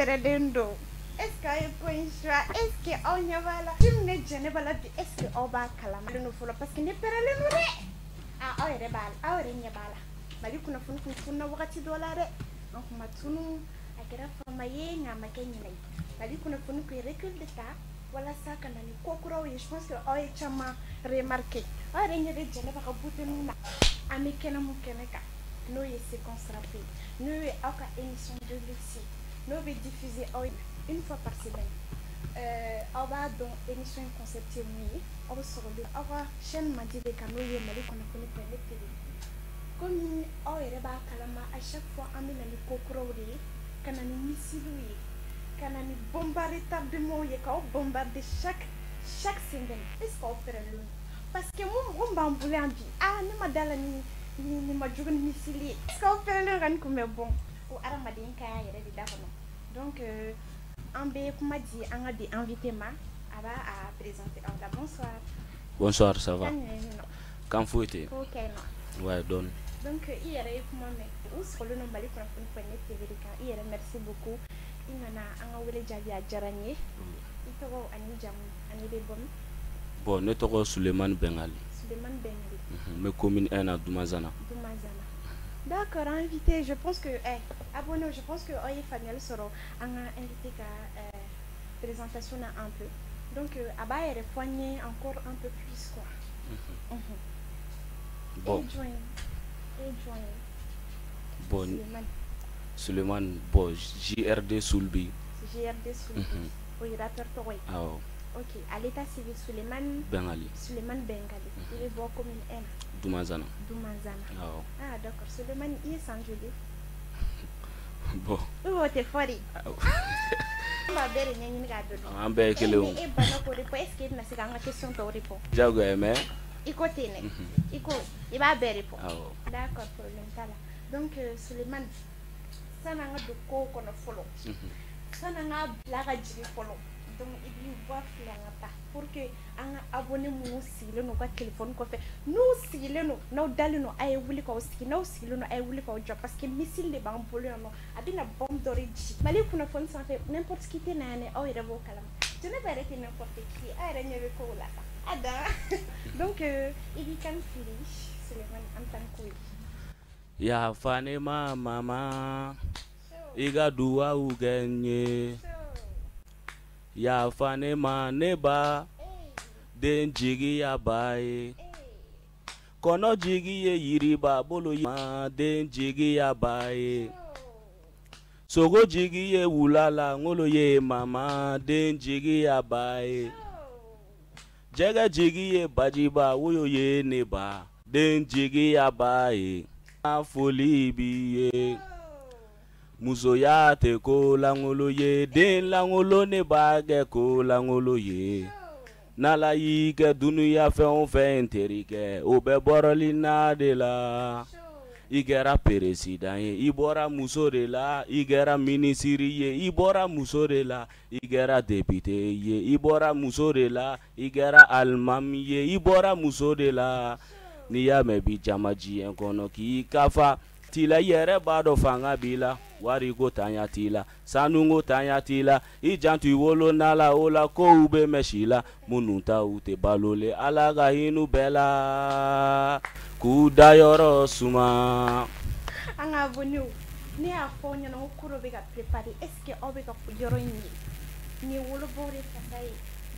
pɛrɛlen don? Est ce que aw ye ko in choix? Est ce que aw ɲɛ b'a la? Film ne Jɛnɛba la bi, est ce que aw b'a kalama fɔlɔ? Parce que ne pɛrɛlen don dɛ. Ah, aw yɛrɛ b'a la, aw yɛrɛ ɲɛ b'a la. Mali kunnafoni kun tununa wagati dɔ la dɛ, an kun ma tunu, a kɛra fama ye, nka a ma kɛ ɲinɛ ye. Mali kunnafoni kun ye recul de ta walasa ka na ni ko kuraw ye. Je pense que aw ye caman remarqué, aw yɛrɛ ɲɛ bɛ Jɛnɛba ka buteninw na. An bɛ kɛnɛ mun kɛnɛ kan, n'o ye Séquence Rap ye, n'o ye aw ka émission de luxe, n'o bɛ diffuser aw ye une fois par semaine. Aw b'a dɔn émission in concept ye mun ye. Aw bɛ sɔrɔ aw ka chaîne mandi de kan, n'o ye Mali kunnafoni point net TV. Komi aw yɛrɛ b'a kalama, à chaque fois an bɛ na ni ko kuraw de ye, ka na ni missiles ye, ka na ni bombe à retardement ye, k'aw bombarder chaque semaine. Est ce que aw pɛrɛlen don? Parce que mun mɔgɔ min b'an bolo yan bi, ah, ne ma da la ni ma jugu ni missile ye. Est ce que aw pɛrɛlen don ka nin kunbɛn? Bon, ko hadamaden ka ɲi a yɛrɛ de da kɔnɔ. Donc an bɛ kuma di an ka bi invité ma, a b'a a présenter aw la. Bonsoir. Bonsoir, ça va? Kan jumɛn nɔ? Kan foyi tɛ. Ko kɛ nɔ. Ouais, dɔɔni. Donc i yɛrɛ ye kuma mɛn, u sɔgɔlen don Mali kunnafoni point net TV de kan. I yɛrɛ, merci beaucoup, i nana an ka wele jaabi, a diyara n ye. I tɔgɔ ani jamu ani i bɛ bɔ min? Bon, ne tɔgɔ Sulemani Bengali. Sulemani Bengali. N bɛ commune 1 na, Dumazana. Dumazana. D'accord, invité, je pense que, eh, abonné, je pense que aw ye faamuyali sɔrɔ an ka invité ka présentation na un peu. Donc a b'a yɛrɛ fɔ an ye encore un peu plus quoi. Bon. E jɔn ye? E jɔn ye? Bon. Sulemani. Sulemani, bon, JRD Sulbi. JRD Sulbi. O ye rappeur tɔgɔ ye. Awɔ. Ok, à l'état civil Sulemani Bengali. Sulemani Bengali. I bɛ bɔ commune 1 na. Dumazana. Dumazana. Awɔ. Ah d'accord, Sulemani, i ye san joli? Bon. O tɛ fɔ de. An b'a bɛɛ de ɲɛɲini k'a dɔn. An bɛɛ ye kelen o. E ni e banna k'o répond, est ce que e bɛna se k'an ka question tɔw répond? Diyagoya, mais I ko ten dɛ. I ko i b'a bɛɛ répond. Awɔ. D'accord, problème t'a la. Donc Sulemani, sani an ka don kow kɔnɔ fɔlɔ, sani an k'a bila ka jigin fɔlɔ, donc i b'i voix filɛ an ka taa pour que an ka abonné minnu sigilen don u ka téléphone kɔfɛ, n'u sigilen don, n'aw dalen don, a ye wuli k'aw sigi, n'aw sigilen don, a ye wuli k'aw jɔ, parce que missile de b'an bolo yan nɔ, a bɛna bombe dɔ de ci Mali kunnafoni sanfɛ. N'importe qui tɛ na yan dɛ, aw yɛrɛ b'o kalama. Jɛnɛba yɛrɛ tɛ n'importe qui, aw yɛrɛ ɲɛ bɛ kow la a dan. Donc i b'i kan fili Sulemani, an bɛ taa ni ko ye. Yafa ne ma mama, i ka duwawu kɛ n ye. Yafa ne ma ne ba, den jigi ya ba ye. Kɔnɔ jigi ye yiriba bolo ma, den jigi ya ba ye. Sogo jigi ye wula la ŋolo ye mama, den jigi ya ba ye. Jɛgɛ jigi ye bajiba woyo ye ne ba, den jigi ya ba ye. Foli b'i ye. Musoya tɛ ko lankolon ye, den lankolon ne b'a kɛ ko lankolon ye. N'Ala y'i kɛ dunuya fɛn o fɛn terikɛ, o bɛ bɔrɔli na de la. I kɛra président ye, i bɔra muso de la. I kɛra minisiri ye, i bɔra muso de la. I kɛra député ye, i bɔra muso de la. I kɛra alimami ye, i bɔra muso de la. N'i y'a mɛn bi jama diɲɛ kɔnɔ k'i kafa t'i la, i yɛrɛ b'a dɔn fanga b'i la, wariko tanya t'i la, sanuko tanya t'i la. I janto i wolo la, o la kow bɛ mɛn si la. Minnu ta u tɛ balolen, Ala ka hinɛ bɛɛ la k'u dayɔrɔ suma. An ka abonné, ne y'a fɔ aw ɲɛna ko ko dɔ bɛ ka préparer. Est ce que aw bɛ ka yɔrɔ in ye? Nin ye wolobaw de fasa ye.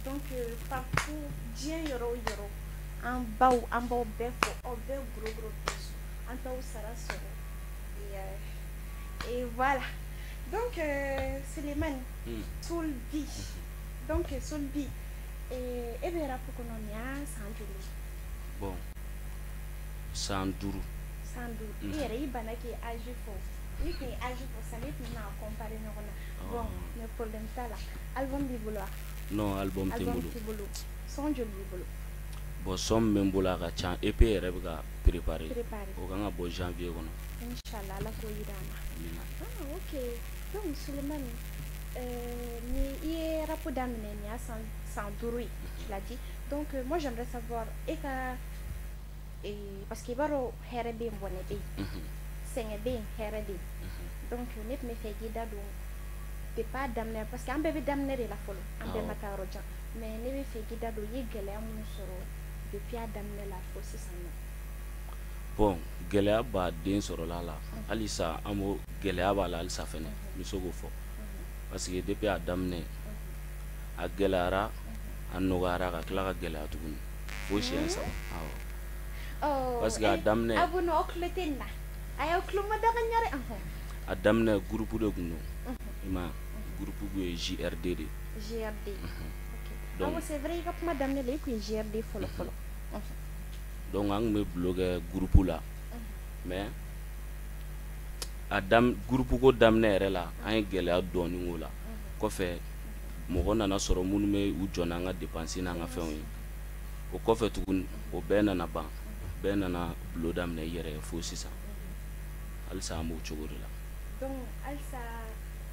Donc partout, diɲɛ yɔrɔ o yɔrɔ, an baw, an b'aw bɛɛ fo, aw bɛɛ gros gros bisous, an t'aw sara sɔrɔ. Et voilà. Donc Sulemani Soulbi, donc Soulbi, e bɛ rap kɔnɔ nin y'a san joli ye? Bon, san 5. San 5. I yɛrɛ i banna k'i âge fɔ. N'i tun ye âge fɔ sisan, ne tun bɛna comparer ɲɔgɔn na. Bon, mais problème t'a la. Album b'i bolo wa? Non, album tɛ n Album bolo. t'i bolo. Son joli b'i bolo? Bon, son min bɛ n bolo, a ka ca. EP yɛrɛ bɛ ka préparer. Préparer. O kan ka bɔ janvier kɔnɔ. Inchallah, Ala k'o yira an na. Amina. Ah ok. Donc Sulemani, ni i ye rap daminɛ nin y'a san 5 ye, tu l'as dit. Donc moi j'aimerais savoir e ka parce que i b'a dɔn hɛrɛ bɛ yen, bɔnɛ bɛ yen, sɛgɛn bɛ yen, hɛrɛ bɛ yen. Donc ne tun bɛ fɛ k'i da don Depuis a daminɛ, parce que an bɛɛ bɛ daminɛ de la fɔlɔ, an bɛɛ ma taa yɔrɔ jan, mais ne bɛ fɛ k'i da don i ye gɛlɛya minnu sɔrɔ depuis a daminɛ la fo sisan nɔ. Bon, gɛlɛya b'a den sɔrɔla la halisa, an b'o gɛlɛya b'a la halisa fɛnɛ, n bɛ se k'o fɔ, parce que depuis a daminɛ a gɛlɛyara, a nɔgɔyara, ka tila ka gɛlɛya tuguni fo siɲɛ 3, awɔ. Oh, Parce que a daminɛ abonné aw tulo tɛ nin na, a y'aw tulo ma da ka ɲɛ dɛ. A daminɛ groupe de tun don, i ma ye, groupe kun ye JRD de ye. GRD, ok. Donc awɔ, c'est vrai, i ka kuma daminɛ la i kun ye GRD fɔlɔ fɔlɔ. Donc an tun bɛ bulon kɛ groupe la, mais a dam groupe ko daminɛ yɛrɛ la, an ye gɛlɛya dɔɔnin k'o la. Kɔfɛ mɔgɔ nana sɔrɔ minnu bɛ u jɔ n'an ka dépense n'an ka fɛnw ye. O kɔfɛ tuguni, o bɛɛ nana ban, bɛɛ nana bulon daminɛ i yɛrɛ ye fo sisan, halisa an b'o cogo de la. Donc halisa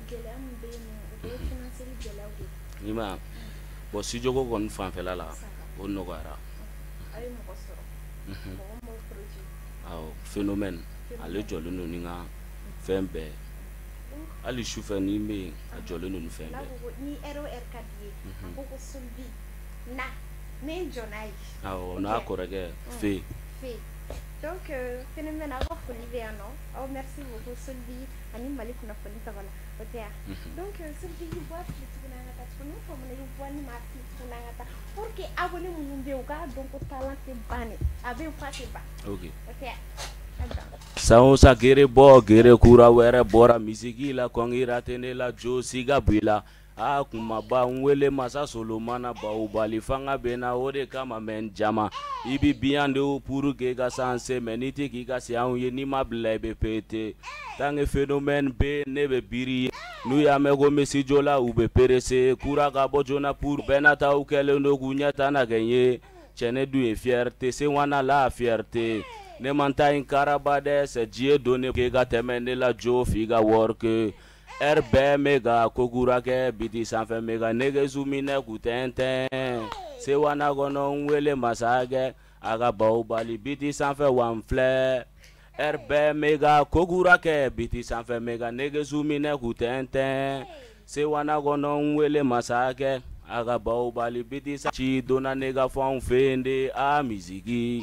gɛlɛya min bɛ yen nɔ, o bɛɛ ye financeli gɛlɛyaw de ye. I ma ye, bon, studio ko kɔni fanfɛla la, o nɔgɔyara. Aw ye mɔgɔ sɔrɔ, mɔgɔ min b'aw produit? Awɔ, Phénomène, ale jɔlen don ni n ka fɛn bɛɛ ye. Hali sufɛ ni n bɛ yen, a jɔlen don ni fɛn N'a bɛɛ. ko ko ni heure o heure ka di ye, a ko ko Solbi na, n bɛ n jɔ n'a ye. Awɔ, n'a kɔrɔkɛ Fe. Fe. Donc Phénomène, aw ka foli bɛ yan nɔ. Aw merci beaucoup Solbi ani Mali kunnafoni tɔgɔ la, o tɛ yan. Donc Solbi, i bɔ a fili tuguni, an ka taa tuguni. N famana i bɔ ni m'a fili tuguni, an ka taa pour que abonné minnu bɛ yen, u k'a dɔn ko talent tɛ ban dɛ, a bɛ yen f'a tɛ ban. Ok. O tɛ yan, a jɔ. San o san gere bɔ, gere kura wɛrɛ bɔra misiki la, kɔngira tɛ ne la, jo siga b'i la. A kumaba n wele masa Solomana, bawubali fanga bɛ na, o de kama mɛ n jama i bi biyan de pour que ka san se mɛ n'i tɛ k'i ka se anw ye, n'i ma bila i bɛ péter. Tant que Phénomène bɛ, ne bɛ biri ye, n'u y'a mɛn ko n bɛ studio la, u bɛ pressé kura ka bɔ joona pour bɛɛ n'a ta u kɛlen don k'u ɲɛ ta na kɛ n ye. Cɛ, ne dun ye fierté, Sewana la fierté, ne man ta in karaba dɛ, c'est Dieu donné k'e ka tɛmɛ ne la jo f'i ka work heure bɛɛ. N bɛ ka ko kura kɛ biti sanfɛ, n bɛ ka nɛgɛsu minɛ k'u tɛntɛn Sewana kɔnɔ, n wele masakɛ a ka bawubali biti sanfɛ, wa n filɛ heure bɛɛ, n bɛ ka ko kura kɛ biti sanfɛ, n bɛ ka nɛgɛsu minɛ k'u tɛntɛn Sewana kɔnɔ, n wele masakɛ a ka bawubali biti ci donna ne ka fɔ anw fɛ yen de. A misiki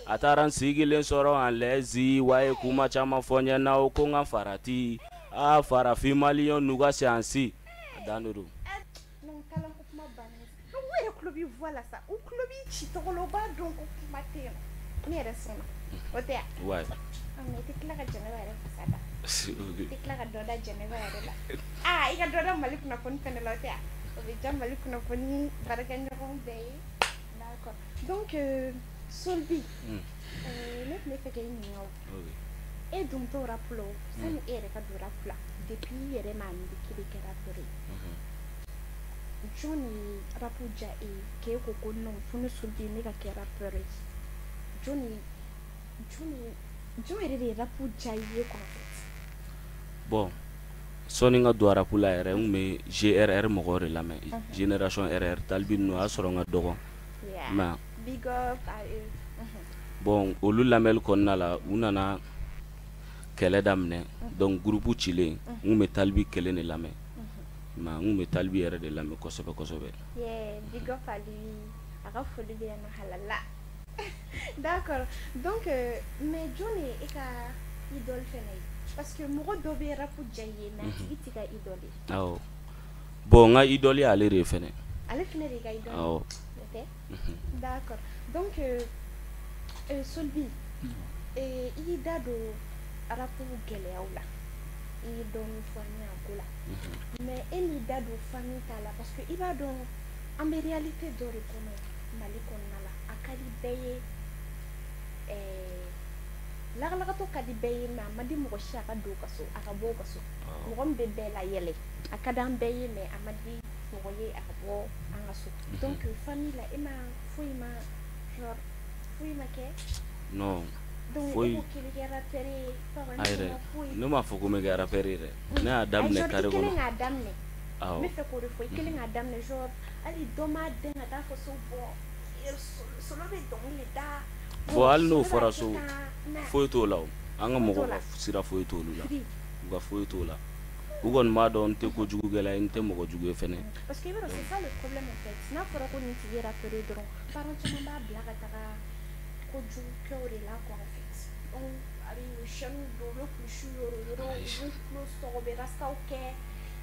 a taara n sigilen sɔrɔ en l'aise, wa ye kuma caman fɔ n ɲɛna, o ko n ka farati a farafin maliyɛn n'u ka siyansi a dan de don. Non, talent ko kuma bannen. Donc u yɛrɛ tulo b'i voix la sa, u tulo b'i ci tɔgɔ la, u b'a dɔn ko kuma tɛ yen nɔ. Ne yɛrɛ sɔnna, o tɛ yan? Ouais. Ah, mais i tɛ tila ka Jɛnɛba yɛrɛ fasa da, i tɛ tila ka dɔ da Jɛnɛba yɛrɛ la, ah, i ka dɔ da Mali kunnafoni fɛnɛ la, o tɛ yan? O bɛ diya Mali kunnafoni baarakɛɲɔgɔn bɛɛ ye. D'accord. Donc Solbi, ne tun bɛ fɛ k'e ɲininka o. E dontɔ rap la o, sani e yɛrɛ ka don rap la, depuis i yɛrɛ m'a miiri k'i bɛ kɛ rappeur ye, jɔn de ye rap diya e ye k'e ko ko non, fo ne Solbi ne ka kɛ rappeur ye? Jɔn de, jɔn de, jɔn yɛrɛ de ye rap diya i ye quoi, en fait? Bon, sɔnni n ka don rap la yɛrɛ, n tun bɛ GRR mɔgɔw de lamɛn, Génération RR, Talibi ninnu, o y'a sɔrɔ n ka dɔgɔ. Mais Big up à eux. Bon, olu lamɛnli kɔnɔna la, u nana kɛlɛ daminɛ. Donc groupe cilen, n tun bɛ Talibi kelen de lamɛn, mais n tun bɛ Talibi yɛrɛ de lamɛn kosɛbɛ kosɛbɛ. Yeah, big up à lui. A ka foli bɛ yan nɔ halala. D'accord. Donc mais jɔn de ye e ka idole fɛnɛ ye? Parce que mɔgɔ dɔ bɛ rap diya i ye, mais a tigi t'i ka idole ye. Awɔ, bon, n ka idole ye ale de ye fɛnɛ. Ale fɛnɛ de y'i ka idole ye? Awɔ. O tɛ? D'accord. Donc Solbi, i y'i da don rap gɛlɛyaw la, i ye dɔɔnin fɔ an ye a ko la, mais e m'i da don famille ta la, parce que i b'a dɔn an bɛ réalité dɔ de kɔnɔ Mali kɔnɔna la. A ka di bɛɛ ye, lakalakatɔ ka di bɛɛ ye, mais a man di mɔgɔ si a ka don u ka so, a ka bɔ u ka so. Mɔgɔ min bɛ bɛɛ la yɛlɛ, a ka d'an bɛɛ ye, mais a man di mɔgɔ ye a ka bɔ an ka so. Donc famille la, e ma foyi ma, genre foyi ma kɛ? Non. Donc Foyi. e ko k'i bɛ kɛ rappeur ye, papa A yɛrɛ ne ma foyi. Ne m'a fɔ ko n bɛ kɛ rappeur ye dɛ, ne y'a daminɛ Ayi, genre carré i kelen kɔnɔ. k'a daminɛ. Awɔ. N bɛ fɛ k'o de fɔ, i kelen k'a daminɛ, genre hali dɔ m'a dɛn ka taa fɔ so, bon, Solo bɛ dɔnkili de da. Bon, hali n'o Solo b'a fɔra kɛ so, tan, foyi t'o la o. An ka Foyi t'o mɔgɔw la. ka sira foyi t'olu la. Free. U ka foyi t'o la. U kɔni b'a dɔn n tɛ kojugukɛla ye, n tɛ mɔgɔ jugu ye fɛnɛ. Parce que i b'a dɔn, c'est ça le problème en fait. N'a fɔra ko nin tigi ye rappeur ye dɔrɔn, parents caman b'a bila ka taga kojugu kɛw de la quoi en fait. Donc a bɛ chaîne don, u bɛ kulusi yɔrɔ yɔrɔ, u b'u tulo sɔgɔ, u bɛ rastaw kɛ,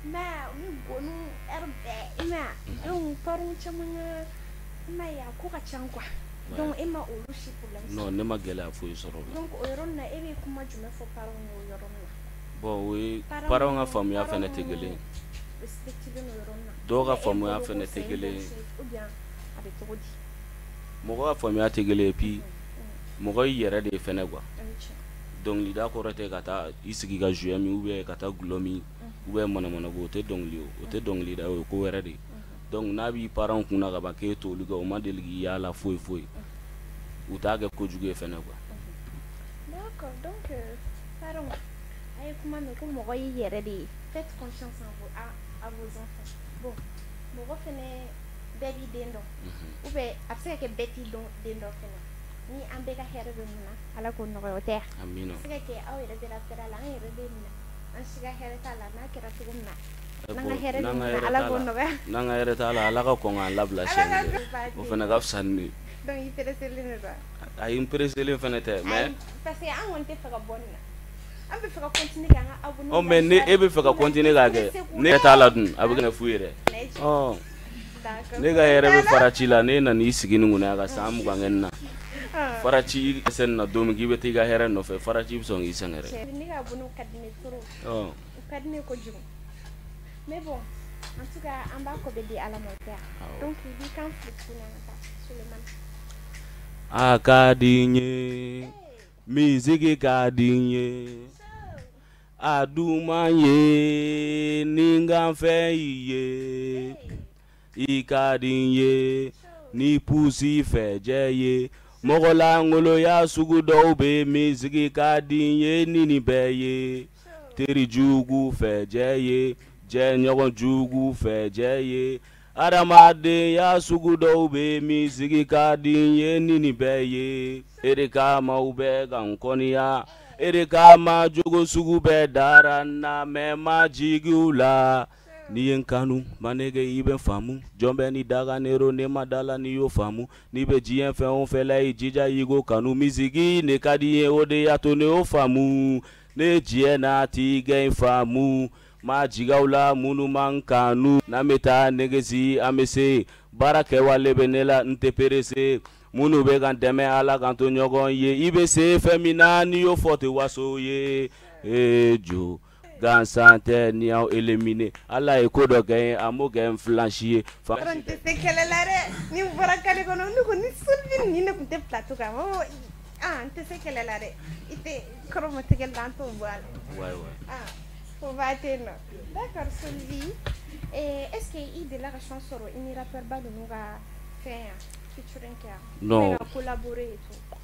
mais u ni gɔniw heure bɛɛ, i m'a ye. Donc parents caman ka, i m'a ye, a ko ka ca quoi. Donc e ma olu si problème sɔrɔ? Non, ne ma gɛlɛya foyi sɔrɔ o la. Donc o yɔrɔnin na, e bɛ kuma jumɛn fɔ parents ye o yɔrɔnin na? Bon, o ye parents ka faamuya fɛnɛ tɛ kelen ye. Dɔw ka faamuya fɛnɛ tɛ kelen ye. Ou bien a bɛ cogo di? Mɔgɔ ka faamuya tɛ kelen ye, puis mɔgɔ y'i yɛrɛ de ye fɛnɛ quoi. Dɔnkilida kɔrɔ tɛ ka taa i sigi ka jouer min, ou bien ka taa gulɔ min, ou bien manamanako, o tɛ dɔnkili ye, o tɛ dɔnkilida ye, o ye ko wɛrɛ de ye. Donc n'a b'i parents kunna ka ban k'e t'olu kɛ, o ma deli k'i y'a la foyi foyi, u t'a kɛ kojugu ye fɛnɛ quoi. D'accord, donc parents, a ye kuma mɛn ko mɔgɔ y'i yɛrɛ de ye. Faites confiance en vos, à vos enfants. Bon, mɔgɔ fɛnɛ bɛɛ b'i den dɔn, ou bien a bɛ se ka kɛ bɛɛ t'i dɔn den dɔn fɛnɛ. Ni an bɛɛ ka hɛrɛ bɛ mun na, Ala k'o nɔgɔya, o tɛ yan? Amina. A bɛ se ka kɛ aw yɛrɛ bɛ rappeur la, an yɛrɛ bɛ nin na, an si ka hɛrɛ t'a la. N'a kɛra cogo min na, n'an ka hɛrɛ bɛ mun na, Ala k'o nɔgɔya. N'an ka hɛrɛ t'a la, Ala ka kɔn k'an labila siɲɛ kelen, o fana ka fisa ni ne ye. Donc i pressé len don wa? Ayi, n pressé len fana tɛ, mais parce que an kɔni tɛ fɛ ka bɔ nin na, an bɛ fɛ ka continuer k'an ka abonné. Ɔ, mais ni e bɛ fɛ ka continuer k'a kɛ, ne t'a la dun, a bɛ kɛ fu ye dɛ. Ɔ, ne ka hɛrɛ bɛ fara ci la. Ne nana i sigi nin kunna yan ka san 20 kɛ nin na. Faraci dɛsɛ nin na don min k'i bɛ taa i ka hɛrɛ nɔfɛ, faraci bɛ sɔn k'i sɛgɛrɛ. Ne ka abonné ka di ne trop. U ka di ne kojugu. Mais bon, en tout cas, an b'a ko bɛɛ di Ala ma, o tɛ yan? Donc i b'i kan fili tuguni, an ka taa Sulemani. A ka di n ye, musique ka di n ye, a duman ye ni n ka fɛn i ye. I ka di n ye ni pusi fɛjɛ ye, mɔgɔ langoloya sugu dɔw bɛ. Musique ka di n ye ni nin bɛɛ ye, teri jugu fɛjɛ ye, jɛɲɔgɔn jugu fɛjɛ ye, adamadenya sugu dɔw bɛ. Musique ka di n ye ni nin bɛɛ ye, e de kama u bɛ ka n kɔniya, e de kama jogo sugu bɛɛ dara n na, mais ma jigi u la. N'i ye n kanu, manege, i bɛ faamu. Jɔn bɛ ni daga nero, ne ma da la n'i y'o faamu. N'i bɛ diɲɛ fɛn o fɛn la, i jija i k'o kanu. Musique ne ka di n ye, o de y'a to ne y'o faamu. Ne diɲɛ natigɛ in faamu, ma jigaw la minnu man kanu. N'an bɛ taa negesi, an bɛ se baara kɛwale bɛ ne la, n tɛ pressé. Minnu bɛ ka n dɛmɛ, Ala k'an to ɲɔgɔn ye. I bɛ se fɛn min na, n'i y'o fɔ, tɛ waso ye. Ee jo gansan tɛ ni y'aw éliminer, Ala ye ko dɔ kɛ n ye, a m'o kɛ n filansi ye. N tɛ se kɛlɛ la dɛ. Ni bɔra kare kɔnɔ, ne ko ni Solbi ni ne tun tɛ plateau kan, ah, n tɛ se kɛlɛ la dɛ. I tɛ kɔrɔmatigɛ la, an t'o bɔ a la. Ouais ouais. Ah, o b'a tɛ yen nɔ. D'accord, Solbi, est ce que i delila ka chance sɔrɔ i ni rappeur ba ninnu ka fɛn yan, featuring kɛ yan? Non. Ka collaborer et tout.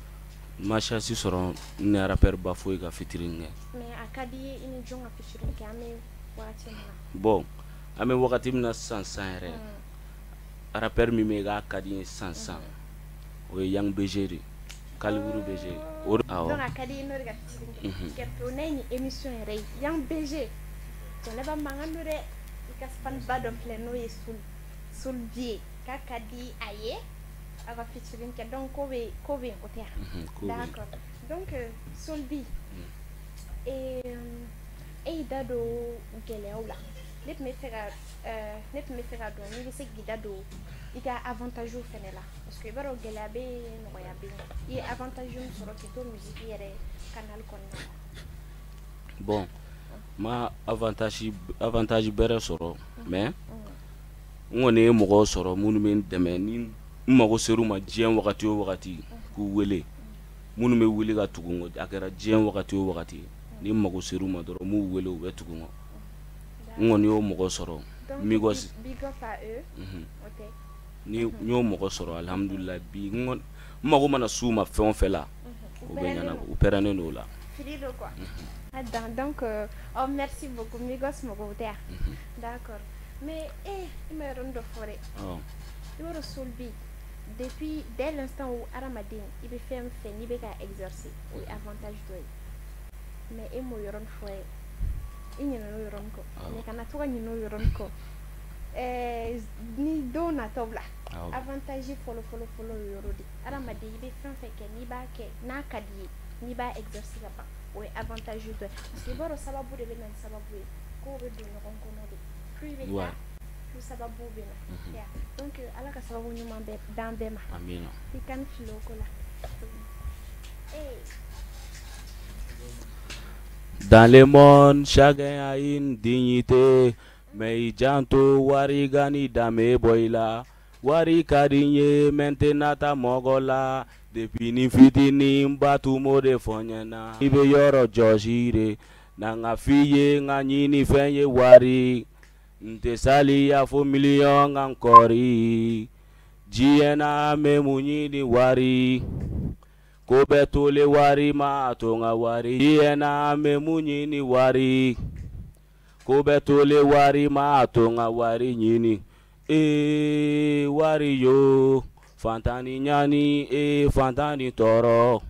N ma chance sɔrɔ n ni rappeur ba foyi ka featuring kɛ. Mais a ka di i ye i ni jɔn ka featuring kɛ, an bɛ wagati min na? Bon, an bɛ wagati min na sisan sisan yɛrɛ, rappeur min bɛ yen k'a ka di n ye sisan sisan, o ye Young BG de ye, Calibre BG o de. Awɔ. Donc a ka di i ye n'o de ka featuring kɛ. O n'a ye nin émission yɛrɛ ye, Young BG, jɛnɛba mankan don dɛ. I ka fan ba dɔ filɛ, n'o ye Solbi ye, k'a ka di a ye aw ka featuring kɛ. Donc ko bɛ yen, o tɛ yan? Ko bɛ yen. D'accord. Donc Solbi, e y'i da don gɛlɛyaw la. Ne tun bɛ fɛ ka dɔn n'i bɛ se k'i da don i ka avantage fɛnɛ la, parce que i b'a dɔn gɛlɛya bɛ yen, nɔgɔya bɛ yen. I ye avantage min sɔrɔ k'i to musique yɛrɛ canal kɔnɔna la. Bon, n ma avantage bɛrɛ sɔrɔ, mais n kɔni ye mɔgɔw sɔrɔ minnu bɛ n dɛmɛ ni n mago ser'u ma diɲɛ wagati o wagati k'u wele, minnu bɛ wuli ka tugu n kɔ. A kɛra diɲɛ wagati o wagati, ni n mago ser'u ma dɔrɔn, n b'u wele, u bɛ tugu n kɔ. N kɔni y'o mɔgɔ sɔrɔ. Migos. Big up à eux. Ok. Ni n y'o mɔgɔ sɔrɔ, alihamudulilayi, bi n mago mana s'u ma fɛn o fɛn la, o bɛ ɲɛnabɔ, u pɛrɛnnen don o la. Fili don quoi. Ah, donc oh, merci beaucoup Migos mɔgɔw tɛ yan. D'accord. Mais eh, i ma yɔrɔnin dɔ fɔ dɛ. I b'a dɔn Solbi, depuis dès l'instant où hadamaden i bɛ fɛn fɛn n'i bɛ ka exercer, o ye avantage dɔ ye. Mais e m'o yɔrɔnin fɔ dɛ. I ɲinɛna o yɔrɔnin kɔ, mais kana to ka ɲinɛ o yɔrɔnin kɔ. Ni don nataw la, avantage fɔlɔ fɔlɔ fɔlɔ ye yɔrɔ de. Hadamaden, i bɛ fɛn fɛn kɛ, n'i b'a kɛ n'a ka di ye, n'i b'a exercer ka ban, o ye avantage dɔ ye, parce que i b'a dɔn, sababu de bɛ na ni sababu ye, kow bɛ don ɲɔgɔn kɔnɔ de. Plus i bɛ taa, plus sababu bɛ na. Donc Ala ka sababu ɲuman bɛɛ d'an bɛɛ ma. Amina. I ka ni fili o ko la. Dans le monde, chacun a une dignité. Mais i janto, wari ka ni danbe bɔ i la. Wari ka di n ye, mais n tɛna taa mɔgɔ la. Depuis ni fitinin, n ba tun b'o de fɔ n ɲɛna. I bɛ yɔrɔ jɔsi de na, n ka f'i ye, n ka ɲini fɛn ye wari. N tɛ saliya fo miliyɔn ka n kɔri. Diɲɛ na, an bɛ mun ɲini? Wari. Ko bɛɛ tolen wari ma, a to n ka wari. Diɲɛ na, an bɛ mun ɲini? Wari. Ko bɛɛ tolen wari ma, a to n ka wari ɲini. Ee, wari yo, fantan ni ɲani, ee, fantan ni tɔɔrɔ.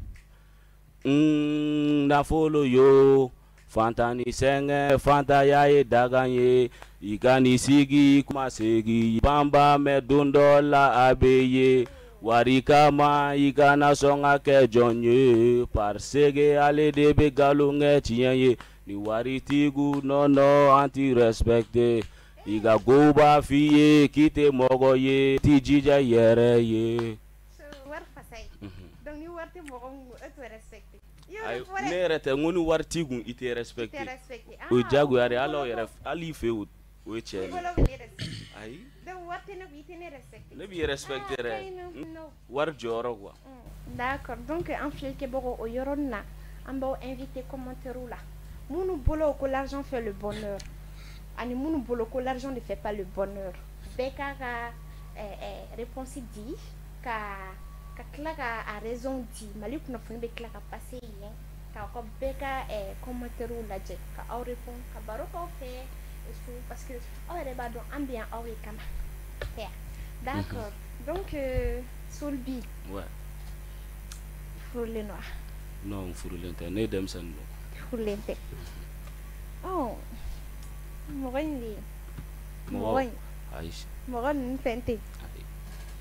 Nafolo yo, fantan ni sɛgɛn, fantanya ye dagan ye. I ka n'i sigi kuma segi banba, mɛ don dɔ la a bɛ ye. Wari kama, i kana sɔn ka kɛ jɔn ye, parce que ale de bɛ nkalon kɛ tiɲɛ ye. Ni waritigiw nɔnɔ, an t'i respecté. I ka kow b'a f'i ye k'i tɛ mɔgɔ ye, t'i jija i yɛrɛ ye. Wari fasa ye. Donc ni wari tɛ mɔgɔ min kun, e t'o respecté. Ayi, ne yɛrɛ tɛ. N ko ni wari t'i kun, i tɛ respecté, o ye diyagoya de ye. Hali aw yɛrɛ, hali i fɛ yen, o ye tiɲɛ ye. Ayi, Donc wari tɛ ne kun, i tɛ ne respecté. Ne b'i respecté dɛ, wari jɔyɔrɔ quoi. D'accord. Donc an filɛlikɛbagaw, o yɔrɔnin na, an b'aw invité commentaire la. Minnu bolo ko l'argent fait le bonheur, ani minnu bolo ko l'argent ne fait pas le bonheur, bɛɛ k'a ka réponse di, ka tila ka a raison di. Mali kunnafoni bɛ tila ka passer yen, k'aw ka bɛɛ ka commentaire lajɛ, ka aw répondre, ka baro k'aw fɛ, parce que aw yɛrɛ b'a dɔn, an bɛ yan aw ye kama. D'accord. Donc Solbi. Ouais. Furulen don wa? Non, n furulen tɛ, ne ye denmisɛnnin don. Furulen tɛ. Ɔ, mɔgɔ in de, mɔgɔ in. Ayi. Mɔgɔ ninnu fɛn tɛ yen.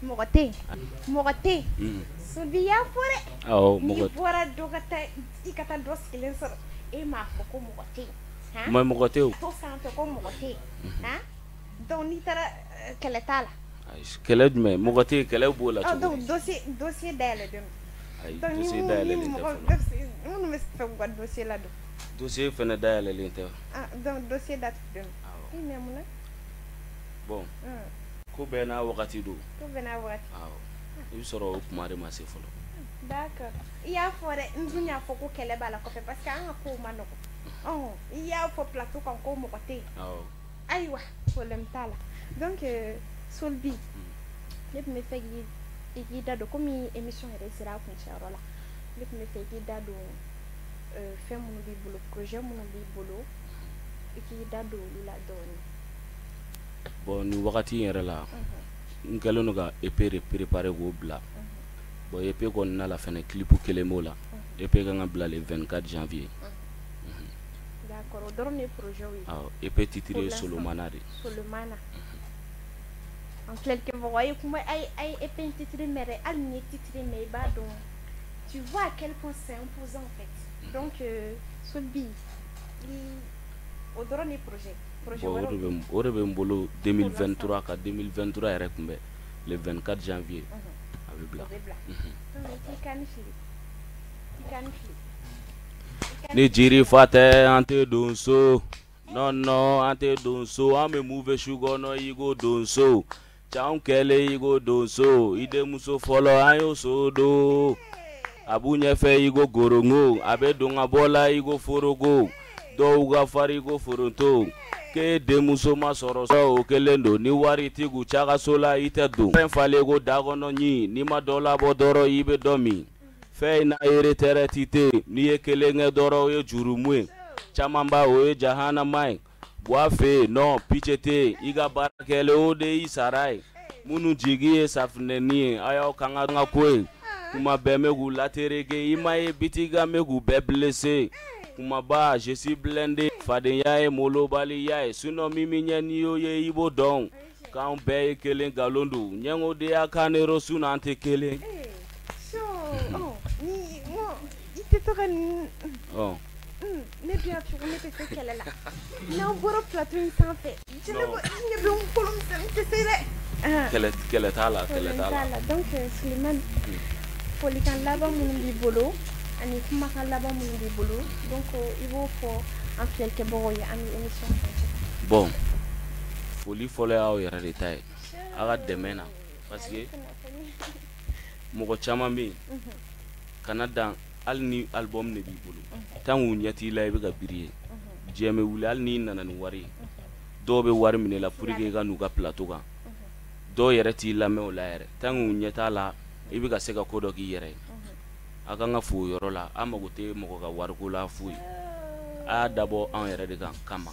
Mɔgɔ tɛ yen, mɔgɔ tɛ yen. Solbi y'a fɔ dɛ. Awɔ, n'i mɔgɔ. Bɔra dɔ ka taa, i ka taa dɔ sigilen sɔrɔ, e m'a fɔ ko mɔgɔ tɛ yen. Mais mɔgɔ tɛ yen. To sanfɛ ko mɔgɔ tɛ yen han. Donc n'i taara, kɛlɛ t'a la. Ayi, kɛlɛ jumɛn? Mɔgɔ tɛ yen, kɛlɛ b'o la cogo Donc di? dossier dayɛlɛlen don. Ayi, Donc ni dossier ni dayɛlɛlen tɛ mɔgɔ fɔlɔ. Minnu bɛ fɛ k'u ka dossier ladon. Dossier fɛnɛ dayɛlɛlen tɛ. Ah, donc dossier datugulen don. Awɔ. I mais mun na? Bon, ko bɛɛ n'a wagati don. Ko bɛɛ n'a wagati. Awɔ, i bɛ sɔrɔ o kuma de ma se fɔlɔ. D'accord. I y'a fɔ dɛ, n dun y'a fɔ ko kɛlɛ b'a la kɔfɛ, parce que an ka kow ma nɔgɔn. Ɔhɔn, i y'a fɔ plateau kan ko mɔgɔ tɛ yen. Awɔ. Ayiwa, problème t'a la. Donc Solbi, ne tun bɛ fɛ k'i i k'i da don, komi émission yɛrɛ sera a kuncɛyɔrɔ la, ne tun bɛ fɛ i k'i da don fɛn minnu b'i bolo, projet minnu b'i bolo, i k'i da don olu la dɔɔnin. Bon, nin wagati in yɛrɛ la, n kɛlen don ka EP de préparer k'o bila. Bon, EP kɔnɔna la fɛnɛ, clip kelen b'o la. EP kan ka bila le 24 janvier. D'accord, o dɔrɔn de ye projet ye? Awɔ, EP titre Pour ye l'instant. Solomana de. Solomana. An filɛlikɛbagaw, a ye kuma, a ye EP in titre mɛn dɛ. Hali ni ye titre mɛn, i b'a dɔn, tu vois à quel point c'est imposant en fait. Donc Solbi, i o dɔrɔn de ye projet Bon, o wɛrɛw de bɛ yen? bɛ o de bɛ n bolo 2023, ka 2023 yɛrɛ kunbɛn le 24 janvier, a bɛ bila. O bɛ bila. Donc i k'i kan ni fili, i kan ni fili, i kan. Ni jiri fa tɛ, an tɛ donso. Non non, an tɛ donso. An bɛ mun su kɔnɔ i ko donso? C'anw kɛlen i ko donso. I denmuso fɔlɔ, an y'o so don. A b'u ɲɛfɛ i ko gorongo, a bɛ don ka bɔ la i ko foroko. Dɔw ka fari i ko foronto. K'e denmuso ma sɔrɔ, o kelen don. Ni wari t'i kun, cakaso la i tɛ don. Fɛn falen ko da kɔnɔ ɲi, n'i ma dɔ labɔ dɔrɔn, i bɛ dɔ min. Fɛn in na, retraite tɛ yen. N'i ye kelen kɛ dɔrɔn, o ye jurumu ye. Caman ba, o ye jahanama ye. Bɔ a fɛ yen non, pitié tɛ yen. I ka baara kɛlen, o de y'i sara ye. Minnu jigi ye safunɛni ye, a y'aw kan ka ko ye. Kuma bɛɛ, n bɛ k'u latereke. I ma ye, biti ka n bɛ k'u bɛɛ blessé. Kumaba, je suis blindé. Fadenya ye molobaliya ye, sinon min bɛ ɲɛ n'i y'o ye, i b'o dɔn. K'anw bɛɛ ye kelen, nkalon don. Ɲɛngo de y'a kanero, sinon an tɛ kelen. Ni i tɛ to ka nin. Ne dun y'a fɔ ko ne tɛ se kɛlɛ la. N'aw bɔra plateau in sanfɛ, Jɛnɛba, i ɲɛ bɛ n kolo misɛnnin tɛ se dɛ. Kɛlɛ t'a la, kɛlɛ t'a la. Donc Sulemani, folikan laban minnu b'i bolo ani kumakan laban minnu b'i bolo, donc i b'o fɔ an filɛlikɛbagaw ye, an bɛ émission kuncɛ. Bon, foli fɔlɔ y'aw yɛrɛ de ta ye, aw ka dɛmɛ na, parce que mɔgɔ caman bɛ yen, kana dan, hali ni album de b'i bolo, tant k'u ɲɛ t'i la, i bɛ ka briller, diɲɛ bɛ wuli. Hali n'i nana ni wari ye, dɔw bɛ wari minɛ i la pour que i ka n'u ka plateau kan. Dɔw yɛrɛ t'i lamɛn o la yɛrɛ, tant k'u ɲɛ t'a la, i bɛ ka se ka ko dɔ k'i yɛrɛ ye. A kan ka fo o yɔrɔ la. An mago tɛ mɔgɔ ka wariko la foyi, a y'a dabɔ anw yɛrɛ de kan kama.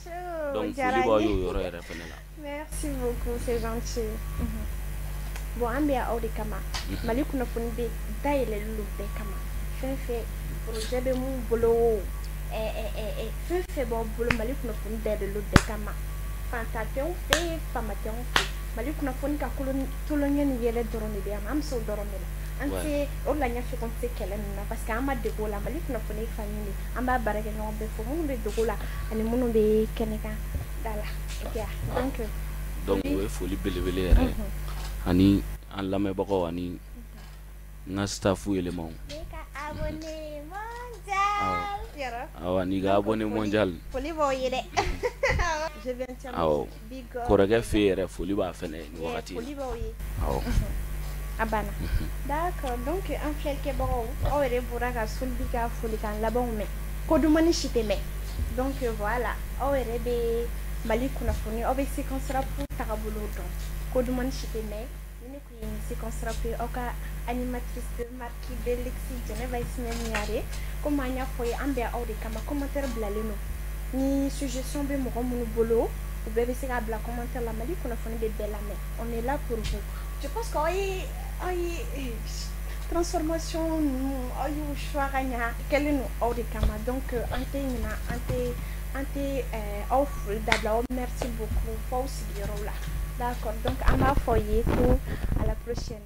Donc foli b'aw ye o yɔrɔ yɛrɛ fana la. Merci beaucoup, c'est gentil. Bon, an bɛ aw de kama. Mali kunnafoni bɛ dayɛlɛlen don bɛɛ kama. Fɛn fɛn projet bɛ mun bolo, fɛn fɛn b'aw bolo, Mali kunnafoni dayɛlɛlen don bɛɛ kama. Fantan tɛ anw fɛ, faama tɛ anw fɛ. Mali kunnafoni ka tulonkɛ ni yɛlɛ dɔrɔn de bɛ yan, an bɛ se o dɔrɔn de la. An tɛ o de la, n y'a fɔ ko n tɛ se kɛlɛ ninnu na, parce que an ma dege o la. Mali kunnafoni ye famille de, an b'a baara kɛ ɲɔgɔn bɛɛ fo, minnu bɛ dogo la ani minnu bɛ kɛnɛ kan da la. Donc Donc o ye foli belebele yɛrɛ ye, ani an lamɛnbagaw ani n ka staff yɛlɛmaw. Ne ka abonné mondial. Awɔ, n'i ka abonné mondial. Foli b'aw ye dɛ. Awɔ, kɔrɔkɛ fɛ yɛrɛ, foli b'a fɛnɛ nin wagati. Foli b'aw ye. Awɔ. A banna. D'accord, donc an filɛlikɛbagaw, aw yɛrɛ bɔra ka Solibi ka folikan labanw mɛn, ko dumuni si tɛ mɛn. Donc voilà, aw yɛrɛ bɛ Mali kunnafoni, aw bɛ Séquence Rap tagabolo dɔn, ko dumuni si tɛ mɛn. Ni ne kun ye nin Séquence Rap ye, aw ka animatrice de marque de luxe, Jɛnɛba Ismaël Ɲare. Komi an y'a fɔ ye, an bɛ aw de kama. Commentaire bilalen don, ni suggestion bɛ mɔgɔ minnu bolo, u bɛɛ bɛ se k'a bila commentaire la. Mali kunnafoni bɛ bɛɛ lamɛn, on est là pour vous. Je pense que aw ye transformation ninnu, aw y'u choix ka ɲa, kɛlen don aw de kama. Donc an tɛ ɲina, an tɛ aw foli dabila aw. Merci beaucoup f'aw sigiyɔrɔw la. D'accord, donc an b'a fɔ ye ko à la prochaine.